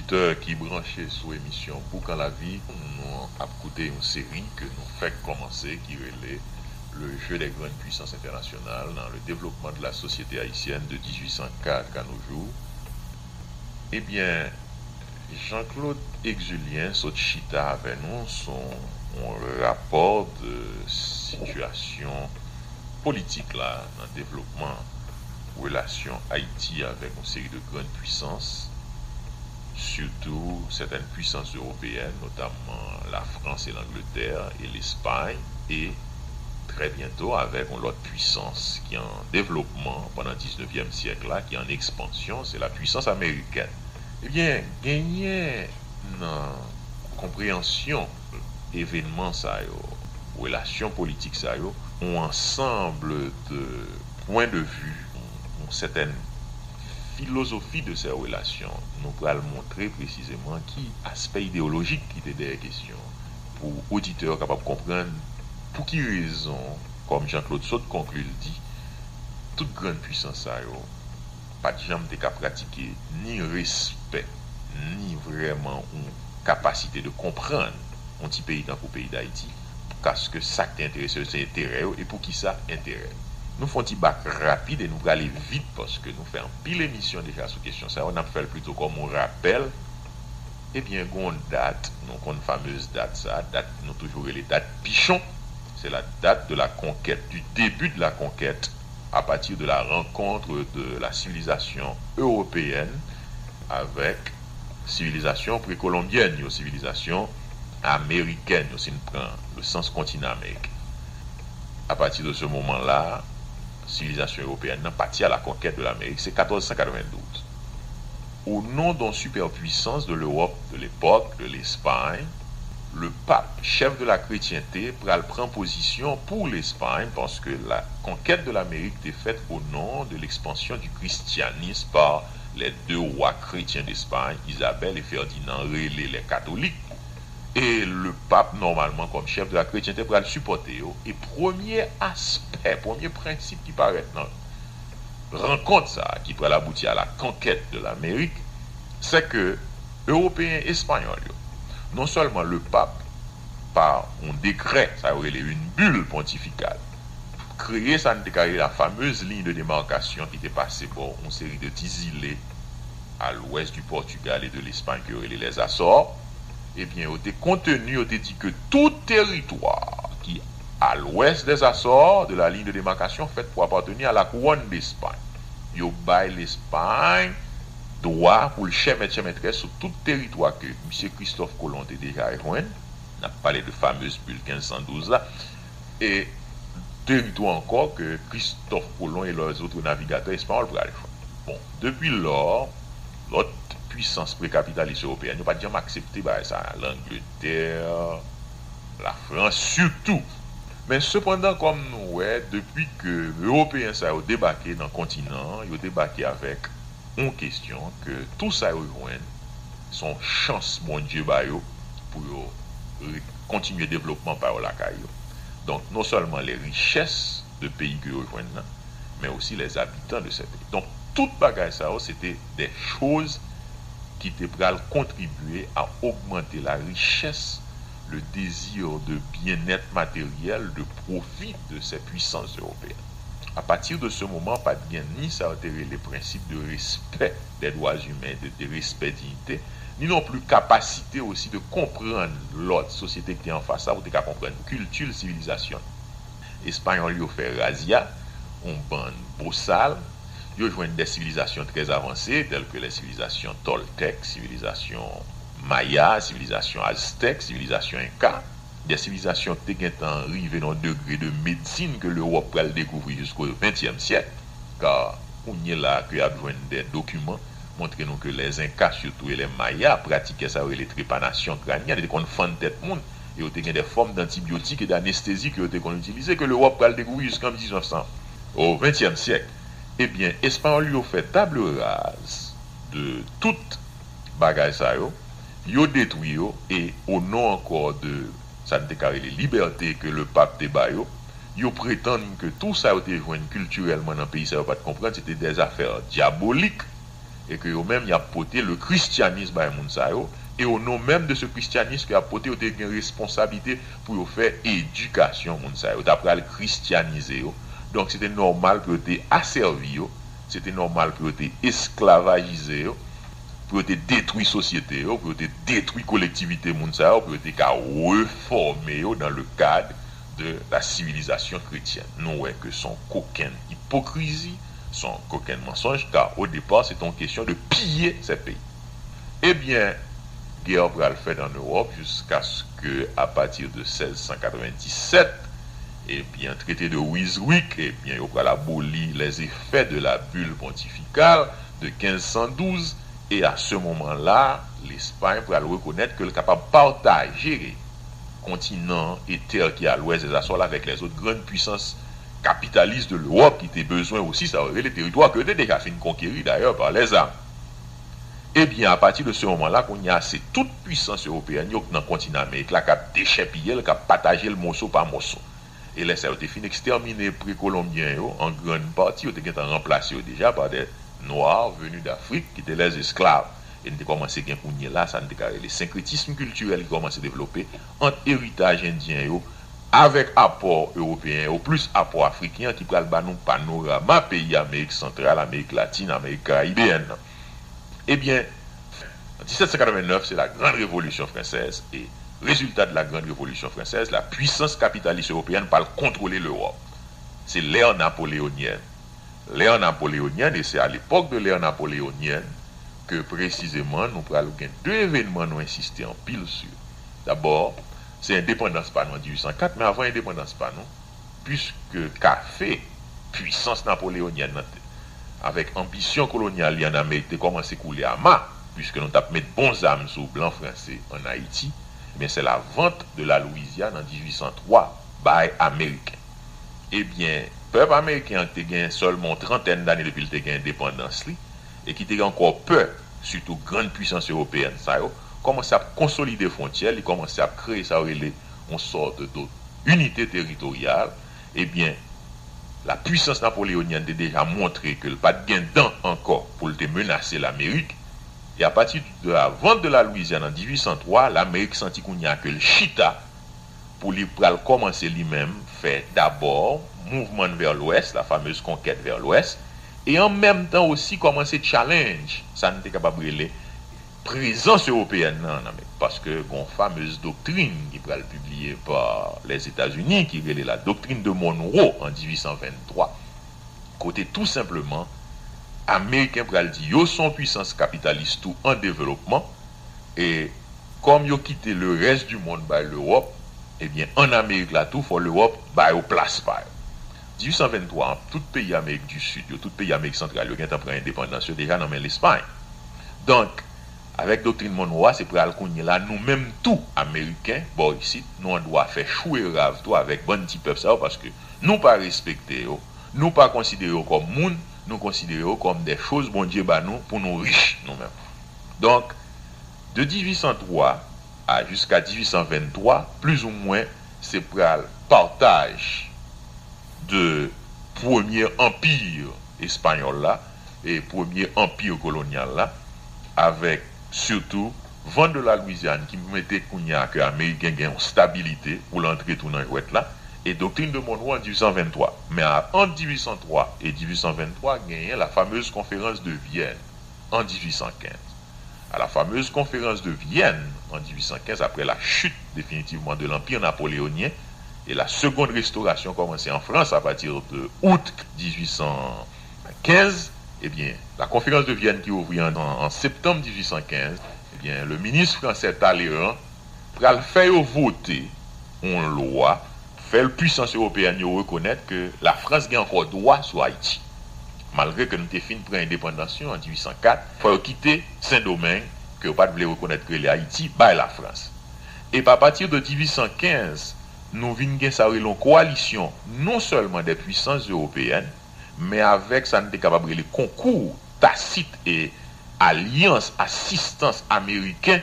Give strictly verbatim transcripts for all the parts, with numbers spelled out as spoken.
Auditè ki branche sou emisyon Boukan Lavi, nou ap koute yon seri ke nou fèk kòmanse ki rele Le jeu des grandes puissances internationales dans le développement de la société haïtienne de dix-huit cent quatre à nos jours. Ebyen, Jean-Claude Exulien sot chita avè nou sou yon rapò de sitiyasyon politik la nan devlopman relasyon Ayiti avèk yon seri de grann pwisans, sitou sètèn pwisans ewopeyèn, notamman Lafrans e Langletè e Lespay, e trè byento avèk yon lòt pwisans ki an devlopman pandan diznevyèm syèk la, ki an ekspansyon, se la pwisans amerikèn. Ebyen, genyen nan konpreyansyon evenman sa yo, relasyon politik sa yo, yon ansanm de pwen de vi, yon sètèn filozofi de sè relasyon. Nou pral montre presizeman ki aspè ideyolojik ki te dèyè kesyon, pou oditè yo kapab konprann pou ki rezon, kòm Jean-Claude sot konkli l di, tout grann pwisans sa yo pa t janm te ka pratike ni respè, ni vrèman yon kapasite de konprann yon ti peyi tankou peyi Dayiti, paske sa k te enterese yo, se enterè yo, e poukisa enterè? Nou fè yon ti bak rapid e nou prale vit, paske nou fè anpil emisyon deja sou kesyon sa yo, n ap fè l pito kòm yon rapèl. Ebyen, gen yon dat, nou konn famez dat sa, dat nou toujou rele dat Pichon, c'est la date de la conquête, du début de la conquête, à partir de la rencontre de la civilisation européenne avec sivilizasyon prekolonbyèn yo, sivilizasyon amerikèn yo, si n pran le sens kontinan Amerik. À partir de ce moment-là, sivilizasyon ewopeyèn nan pati à la conquête de l'Amérique, c'est quatorze cent quatre-vingt-douze. Au nom d'une superpuissance de l'Europe de l'époque, de l'Espagne, le pape, chef de la chrétienté, pral pran pozisyon pou Lespay, paske la conquête de l'Amérique te fèt au nom de l'expansion du christianisme par les deux rois chrétiens d'Espagne, Isabelle et Ferdinand, rele les catholiques. E le pape, nòmalman, kòm chèf de la chrétienté, pral sipòte yo. E premye aspè, premye prensip ki parèt nan rankont sa a, ki pral abouti à la conquête de l'Amérique, c'est que Ewopeyen espanyòl yo, non sèlman le pape, pa yon dekrè, sa yo rele une bulle pontificale, kreye sa n te ka rele la fameuse ligne de démarcation ki te pase bò yon seri de ti zile à l'ouest du Portugal et de l'Espagne ke yo rele les Açores, ebyen, yo te kontenu, yo te di ke tout teritwa ki à l'ouest des Açores de la ligne de démarcation fèt pou apateni à la couronne d'Espagne. Yo bay Lespay dwa pou l chè mèt chè mètrès sou tout teritwa ke misye Kristòf Kolon te deja jwenn. N ap pale de fameuse bulle quinze cent douze la. E teritwa ankò ke Kristòf Kolon et les autres navigateurs espagnols pral jwenn. Bon, depi lò, lòt pwisans prekapitalis ewopeyèn yo pa t janm aksepte bagay sa a. Langletè, Lafrans sitou. Men sepandan, kòm nou wè, depi ke Ewopeyen sa yo debake nan kontinan an, yo debake avèk yon kesyon ke tou sa yo jwenn, se yon chans Bondye ba yo pou yo re-, kontinye devlopman pa yo lakay yo. Donk, non sèlman les richesses de peyi ke yo jwenn nan, men osi les habitants de ces pays. Donk, tout bagay sa yo, se te des choses ki te pral kontribye à augmenter la richesse, le désir de bien-être matériel, de profit de ces puissances européennes. À partir de ce moment, pa t gen ni sa yo te rele prensip de respè des droits humains, de, de respè diyite, ni non pli kapasite osi de konprann lòt sosyete ki te anfas la, pou te ka konprann kilti l, sivilizasyon l. Espanyòl yo fè razya, yon bann bosal, yo jwenn de sivilizasyon trè avanse, tèl ke les civilisations toltèques, sivilizasyon maya, sivilizasyon aztèk, sivilizasyon enka, de sivilizasyon ki te gentan rive nan yon degre de medsin ke Lewòp pral dekouvri jisko ventyèm syèk, ka kounye la ke y ap jwenn de dokiman montre nou ke les Incas sitou e les Mayas pratike sa yo rele trepanasyon kranyèn, yo te konn fann tèt moun, e yo te gen de fòm dantibyotik e danestezi ke yo te konn itilize, ke Lewòp pral dekouvri jiska an diznèf san, o ventyèm syèk. Ebyen, Espanyòl yo fè table rase de tout bagay sa yo, yo detwi yo, e o non ankò de sa n te ka rele libète ke le pap te ba yo, yo pretann ke tou sa yo te jwenn kiltirèlman nan peyi sa yo pa t konprann, se te de zafè dyabolik, E ke yo menm, y ap pote le christianisme bay moun sa yo, e o non menm de se christianisme ke y ap pote, yo te gen responsablite pou yo fè edikasyon moun sa yo. Yo ta pral kristyanize yo. Donk, se te nòmal pou yo te asèvi yo, se te nòmal pou yo te esklavajize yo, pou yo te detwi sosyete yo, pou yo te detwi kolektivite moun sa yo, pou yo te ka refòme yo dans le cadre de la civilisation chrétienne. Nou wè ke se yon kokenn ipokrizi, se yon kokenn mansonj, car au départ, c'était une question de piller ces pays. Ebyen, gè pral fèt an Ewòp jiskaske, à partir de sèz san katrevenndisèt, ebyen, Traité de Ryswick, ebyen, yo pral aboli les effets de la bulle pontificale de quinze cent douze, et à ce moment-là, Lespay pral rekonèt ke l kapab pataje kontinan e tè ki a lwès des Açores avèk lèzòt grann pwisans kapitalis de Lewòp ki te bezwen osi sa yo rele teritwa ke yo te deja fin konkeri dayè pa lèzam. Ebyen, apati de se moman la, kounye a, se tout pwisans ewopeyèn yo k nan kontinan Amerik la k ap dechèpiye l, k ap pataje l moso pa moso. E lè sa yo te fin ekstèmine prekolonbyen yo, an grann pati, yo te gentan ranplase yo deja pa de nwa veni d Afrik, ki te lèzesklav. E n te kòmanse gen kounye la, sa n te ka rele senkretism kiltirèl ki kòmanse devlope ant eritaj endyen yo avèk apò ewopeyen yo, plis apò afriken an ki pral ba nou panorama peyi Amerik Santral, Amerik Latin, Amerik Karibeyèn nan. Ebyen, disèt san katrevennnèf, se la Grande Révolution Française, e rezilta de la Grande Révolution Française, la puissance capitaliste européenne pral kontwole Lewòp. Se l'ère napoléonienne. L'ère napoléonienne, e se a lepòk de l'ère napoléonienne ke presizeman nou pral gen de evènman nou ensiste anpil sou yo. Dabò, se endepandans pa nou an dizuit san kat, men avan endepandans pa nou, piske kafe pwisans napoleonyèn nan te, avèk anbisyon kolonyal li an Amerik, te kòmanse koule ama, piske nou t ap met bon zam sou blan franse an Ayiti, ebyen, se la vente de la Louisiane an dizuit san twa bay Ameriken. Ebyen, pèp ameriken an ki te gen sèlman yon trantèn dane depi l te gen endepandans li, e ki te ankò pè, sitou grann pwisans ewopeyèn sa yo, kòmanse ap konsolide fwontyè, li kòmanse ap kreye sa yo rele yon sòt de unité territoriale, ebyen, la puissance napoléonienne te deja montre ke l pa t gen dan ankò pou l te menase Lamerik. E apati de la vente de la Louisiane an dizuit san twa, Lamerik santi kounye a ke l chita pou li pral kòmanse li menm fè dabò mouvman vè lwès, la fameuse conquête vers l'ouest, e an menm tan osi kòmanse challenge sa n te kapab rele prezans ewopeyèn nan an Amerik, paske gon famez doktrin ki pral pibliye pa Lèzetazini ki rele la Doctrine de Monroe an dizuit san venntwa, kote tou senpleman Ameriken pral di yo se yon pwisans kapitalis tou an devlopman, e kòm yo kite le rès di mond bay Lewòp, ebyen, an Amerik la tou, fò Lewòp ba yo plas pa yo. Dizuit san venntwa an, tout peyi Amerik di Sid yo, tout peyi Amerik Santral yo gentan pran endepandans yo deja nan men Lespay. Donk, avèk doktrin Monroe a, se pral kounye la, nou menm tou, Ameriken, bò isit, nou an dwa fè chou e rav tou avèk bann ti pèp sa yo, paske nou pa respekte yo, nou pa konsidere yo kòm moun, nou konsidere yo kòm de choz Bondye ba nou pou nou rich nou menm. Donk, de dizuit san twa a jiska dizuit san venntwa, plizoumwen, se pral pataj de premye anpi espanyòl la e premye anpi kolonyal la, avèk sitou vente de la Louisiane ki mete kounye a ke Ameriken gen yon stabilite pou l antre tou nan jwèt la, e doktrin de Monroe an dizuit san venntwa. Men a, ant dizuit san twa e dizuit san venntwa, genyen la fameuse conférence de Vienne an dizuit san kenz. À la fameuse conférence de Vienne en dix-huit cent quinze, après la chute définitivement de l'Empire napoléonien et la seconde restauration commencée en France à partir de août dix-huit cent quinze, eh bien, la conférence de Vienne qui ouvrit en, en, en septembre dix-huit cent quinze, eh bien, le ministre français Talleyrand pral fè yo vote yon lwa, fè l pwisans ewopeyèn yo rekonèt ke Lafrans gen ankò dwa sou Ayiti. Malgre ke nou te fin pran endepandans yo an dizuit san kat, fò yo kite Sendomeng, ke yo pa t vle rekonèt, rele Ayiti, bay Lafrans. E pa pati de dizuit san kenz, nou vin gen sa yo rele yon kowalisyon non sèlman de pwisans ewopeyèn, men avèk sa n te kapab rele konkou tasit e alyans, asistans ameriken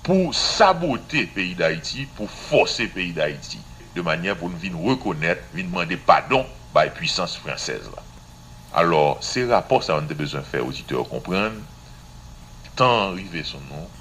pou sabote peyi Dayiti, pou fòse peyi Dayiti, de manyè pou n vin rekonèt, vin mande padon bay pwisans fransèz la. Alò, se rapò sa yo n te bezwen fè oditè yo konprann, tan an rive sou nou.